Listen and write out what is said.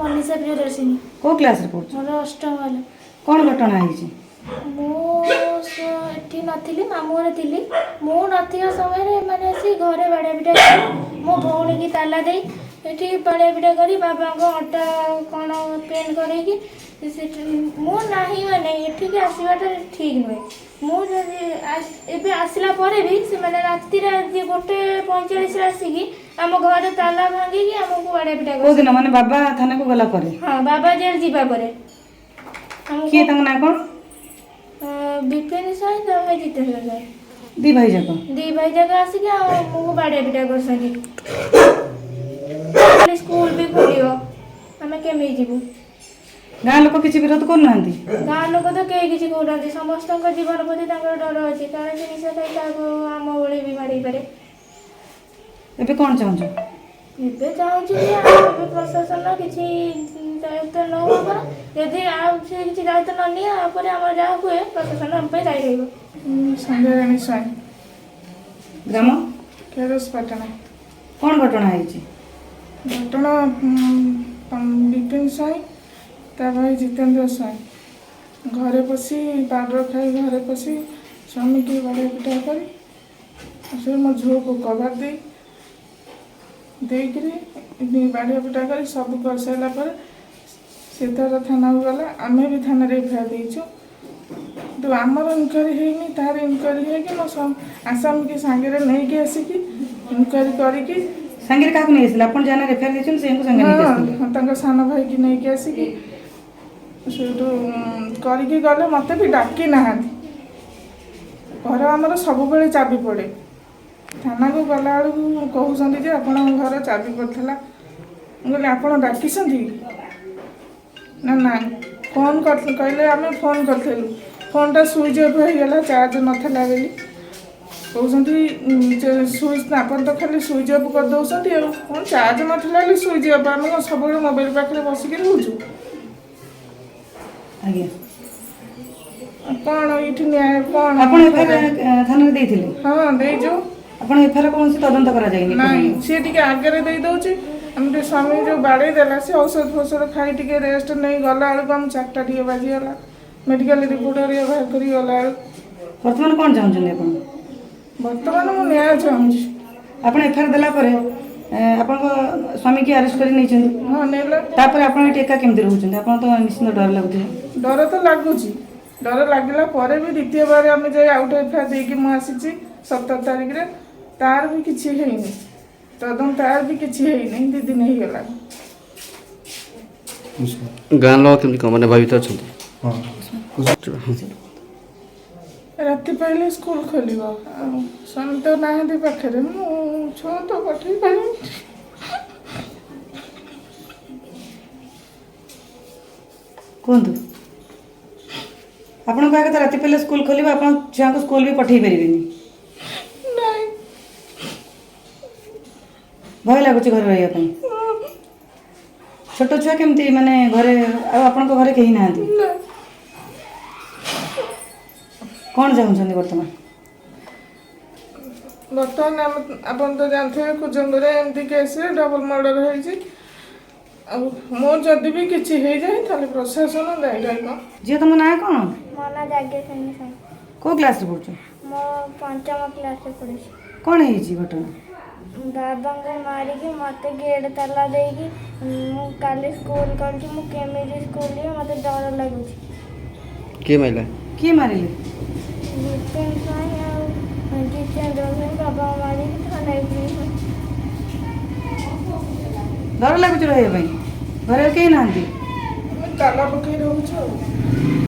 ମନୀଷା ପ୍ରିୟଦର୍ଶିନୀ। କୋଉ କ୍ଲାସରେ ପଢୁଛ? ମୋର ଅଷ୍ଟମ ହେଲା। କ'ଣ ଘଟଣା ହେଇଛି? ମୁଁ ଏଠି ନଥିଲି, ମାମୁଁ ଘରେ ଥିଲି। ମୁଁ ନଥିବା ସମୟରେ ଏମାନେ ଆସି ଘରେ ବାଡ଼ିଆ ପିଟା କରି, ମୋ ଭଉଣୀକି ତାଲା ଦେଇ ଏଠି ବାଡ଼ିଆ ପିଟା କରି, ବାବାଙ୍କ ଅଣ୍ଟା କ'ଣ ପେନ୍ କରେଇକି ସେଠି। ମୁଁ ନାହିଁ ମାନେ ଏଠିକି ଆସିବାଟା ଠିକ୍ ନୁହେଁ। ମୁଁ ଯଦି ଏବେ ଆସିଲା ପରେ ବି ସେମାନେ ରାତିରେ 1:45ରେ ଆସିକି ଆମ ଘରେ ତାଲା ଭାଙ୍ଗିକି ଆମକୁ ବାଡ଼ିଆ ପିଟା କୋଉ କରି। ଦିନ, ମାନେ ବାବା ଥାନାକୁ ଗଲା ପରେ? ହଁ, ବାବା ଜେଲ୍ ଯିବା ପରେ ଆମକୁ। କିଏ, ତାଙ୍କ ନାଁ କ'ଣ? ବିପିନ ସ୍ୱାଇଁ, ତା ଭାଇ ଜିତେନ୍ଦ୍ର ସ୍ୱାଇଁ। ଦି ଭାଇ ଯାକ? ଦି ଭାଇ ଯାକ ଆସିକି ଆଉ ଆମକୁ ବାଡ଼ିଆ ପିଟା କରୁଛନ୍ତି। ସ୍କୁଲ ବି ଖୋଲିବ, ଆମେ କେମିତି ଯିବୁ? ଗାଁ ଲୋକ କିଛି ବିରୋଧ କରୁନାହାନ୍ତି? ଗାଁ ଲୋକ ତ କେହି କିଛି କହୁନାହାନ୍ତି। ସମସ୍ତଙ୍କ ଜୀବନ ପ୍ରତି ତାଙ୍କର ଡର ଅଛି, କାରଣ ସେ ନିଶା ଖାଇ କାହାକୁ ଆମ ଭଳି ବି ମାଡ଼େଇ ପାରେ। ଏବେ କ'ଣ ଚାହୁଁଛ? ଏବେ ଚାହୁଁଛି ଯେ ଆଉ ଏବେ ପ୍ରଶାସନ କିଛି ଦାୟିତ୍ୱ ନେଉ ଆମର। ଯଦି ଆଉ ସେ କିଛି ଦାୟିତ୍ୱ ନ ନିଏ, ତାପରେ ଆମର ଯାହା ହୁଏ ପ୍ରଶାସନ ଆମ ପାଇଁ ଦାୟୀ ରହିବ। ସନ୍ଧ୍ୟାରାଣୀ ସ୍ୱାଇଁ। ଗ୍ରାମ? କେରସପାଟଣା। କ'ଣ ଘଟଣା ହେଇଛି? ଘଟଣା, ବିପିନ ସ୍ୱାଇଁ, ତା ଭାଇ ଜିତେନ୍ଦ୍ର ସ୍ୱାଇଁ ଘରେ ପଶି, ବାଡ଼ର ଖାଇ ଘରେ ପଶି ସ୍ୱାମୀକି ବାଡ଼ିଆ ପିଟା କରି, ସେ ମୋ ଝିଅକୁ କବାଟ ଦେଇକିରି ବାଡ଼ିଆ ପିଟା କରି ସବୁ କରିସାରିଲା ପରେ ସେ ତାର ଥାନାକୁ ଗଲା। ଆମେ ବି ଥାନାରେ ଏଫଆଇଆର ଦେଇଛୁ, କିନ୍ତୁ ଆମର ଇନକ୍ୱାରି ହେଇନି। ତାର ଇନକ୍ୱାରି ହେଇକି ମୋ ଆସାମୀକି ସାଙ୍ଗରେ ନେଇକି ଆସିକି ଇନକ୍ୱାରି କରିକି। ସାଙ୍ଗରେ କାହାକୁ ନେଇ ଆସିଲେ? ଆପଣ ଯାହା ଏଫଆଇଆର ଦେଇଛନ୍ତି ସେଇଙ୍କୁ ସାଙ୍ଗରେ ନେଇକି ଆସିଥିଲେ? ହଁ, ତାଙ୍କ ସାନ ଭାଇକି ନେଇକି ଆସିକି ସେଇଠୁ କରିକି ଗଲେ। ମୋତେ ବି ଡାକି ନାହାନ୍ତି। ଘର ଆମର ସବୁବେଳେ ଚାବି ପଡ଼େ। ଥାନାକୁ ଗଲାବେଳକୁ କହୁଛନ୍ତି ଯେ ଆପଣଙ୍କ ଘର ଚାବି ପଡ଼ିଥିଲା। ମୁଁ କହିଲି, ଆପଣ ଡାକିଛନ୍ତି ନା? ନାଇଁ, ଫୋନ୍ କରିଥିଲୁ କହିଲେ। ଆମେ ଫୋନ୍ କରିଥିଲୁ, ଫୋନ୍ଟା ସୁଇଚ୍ ଅଫ୍ ହେଇଗଲା, ଚାର୍ଜ ନଥିଲା ବୋଲି କହୁଛନ୍ତି। ସୁଇଚ୍ ଆପଣ ତ ଖାଲି ସୁଇଚ୍ ଅଫ୍ କରିଦେଉଛନ୍ତି। ଆଉ କ'ଣ ଚାର୍ଜ ନଥିଲା ବୋଲି ସୁଇଚ୍ ଅଫ୍? ଆମେ କ'ଣ ସବୁବେଳେ ମୋବାଇଲ ପାଖରେ ବସିକି ରହୁଛୁ? ଆଜ୍ଞା। ଆଉ କ'ଣ ଏଇଠି ନ୍ୟାୟ କ'ଣ? ଆପଣ ଏଫଆଇଆର ଥାନାରେ ଦେଇଥିଲେ? ହଁ, ଦେଇଛୁ। ଆପଣ ଏଫଆଇଆର କୌଣସି ତଦନ୍ତ କରାଯାଇନି? ନାଇଁ, ସିଏ ଟିକେ ଆଗରେ ଦେଇ ଦେଉଛି। ଆମେ ଟିକେ ସ୍ୱାମୀ ଯେଉଁ ବାଡ଼େଇ ଦେଲା, ସେ ଔଷଧ ଫୌଷଧ ଖାଇ ଟିକେ ରେଷ୍ଟ ନେଇ ଗଲା ବେଳକୁ ଆମ 4ଟା ଟିକେ ବାଜିଗଲା, ମେଡ଼ିକାଲ ରିପୋର୍ଟ ହେରିକା ବାହାର କରି ଗଲା ବେଳକୁ। ବର୍ତ୍ତମାନ କ'ଣ ଚାହୁଁଛନ୍ତି ଆପଣ? ବର୍ତ୍ତମାନ ମୁଁ ନ୍ୟାୟ ଚାହୁଁଛି। ଆପଣ ଏଫଆଇଆର ଦେଲା ପରେ ଆପଣଙ୍କ ସ୍ୱାମୀକି ଆରେଷ୍ଟ କରି ନେଇଛନ୍ତି? ହଁ, ନେଲା। ତାପରେ ଆପଣ ଏଠି ଏକା କେମିତି ରହୁଛନ୍ତି? ଆପଣ ତ ନିଶ୍ଚିନ୍ତ ଡର ଲାଗୁଥିବ। ଡର ତ ଲାଗୁଛି। ଡର ଲାଗିଲା ପରେ ବି ଦ୍ୱିତୀୟ ବାର ଆମେ ଯାଇ ଆଉ ଗୋଟେ ଏଫଆଇଆର ଦେଇକି ମୁଁ ଆସିଛି 17 ତାରିଖରେ। ତାର ବି କିଛି ହେଇନି ତଦନ୍ତ, ତାର ବି କିଛି ହେଇନି। 2 ଦିନ ହେଇଗଲା। ଗାଁ ଲୋକ କେମିତି କ'ଣ ମାନେ ଭୟଭୀତ ଅଛନ୍ତି? ରାତି ପାଇଲେ ସ୍କୁଲ ଖୋଲିବ, ଆଉ ସ୍ୱାମୀ ତ ନାହାନ୍ତି ପାଖରେ, ମୁଁ ଛୁଆ ତ ପଠେଇ ପାରିବିନି। କୁହନ୍ତୁ, ଆପଣ କହିବା କଥା ରାତି ପାଇଲେ ସ୍କୁଲ ଖୋଲିବ, ଆପଣ ଛୁଆଙ୍କୁ ସ୍କୁଲ ବି ପଠେଇ ପାରିବେନି? ନାଇଁ। ଭୟ ଲାଗୁଛି ଘରେ ରହିବା ପାଇଁ? ଛୋଟ ଛୁଆ କେମିତି ମାନେ ଘରେ, ଆଉ ଆପଣଙ୍କ ଘରେ କେହି ନାହାନ୍ତି? ନା। କ'ଣ ଚାହୁଁଛନ୍ତି ବର୍ତ୍ତମାନ? ବର୍ତ୍ତମାନ ଆମେ, ଆପଣ ତ ଜାଣିଥିବେ, କୁଜଙ୍ଗରେ ଏମିତି କେସ୍ରେ ଡବଲ ମର୍ଡ଼ର ହେଇଛି। ଆଉ ମୁଁ ଯଦି ବି କିଛି ହେଇଯାଏ, ତାହେଲେ ପ୍ରଶାସନ ଦାୟୀ ରହିବ। ଝିଅ, ତମ ନାଁ କ'ଣ? ମୋ ନାଁ ଯାଜ୍ଞସେନୀ ସ୍ୱାଇଁ। କୋଉ କ୍ଲାସରେ ପଢୁଛ? ମୁଁ ପଞ୍ଚମ କ୍ଲାସରେ ପଢ଼ୁଛି। କ'ଣ ହେଇଛି ଘଟଣା? ବାବାଙ୍କୁ ମାରିକି ମୋତେ ଗେଟ୍ ତାଲା ଦେଇକି, ମୁଁ କାଲି ସ୍କୁଲ କରିଛି। ମୁଁ କେମିତି ସ୍କୁଲ ଯିବି? ମୋତେ ଡର ଲାଗୁଛି। କିଏ ମାରିଲା? କିଏ ମାରିଲେ? ବିପିନ ସ୍ୱାଇଁ ଆଉ ଜିତେନ୍ଦ୍ର ସ୍ୱାଇଁ ବାବାଙ୍କୁ ମାରିକି ଥାନାରେ ପୁରେଇଛନ୍ତି। ଡର ଲାଗୁଛି ରହିବା ପାଇଁ? ଘରେ ଆଉ କେହି ନାହାନ୍ତି? ଆମେ ତାଲା ପକେଇ ରହୁଛୁ ଆଉ।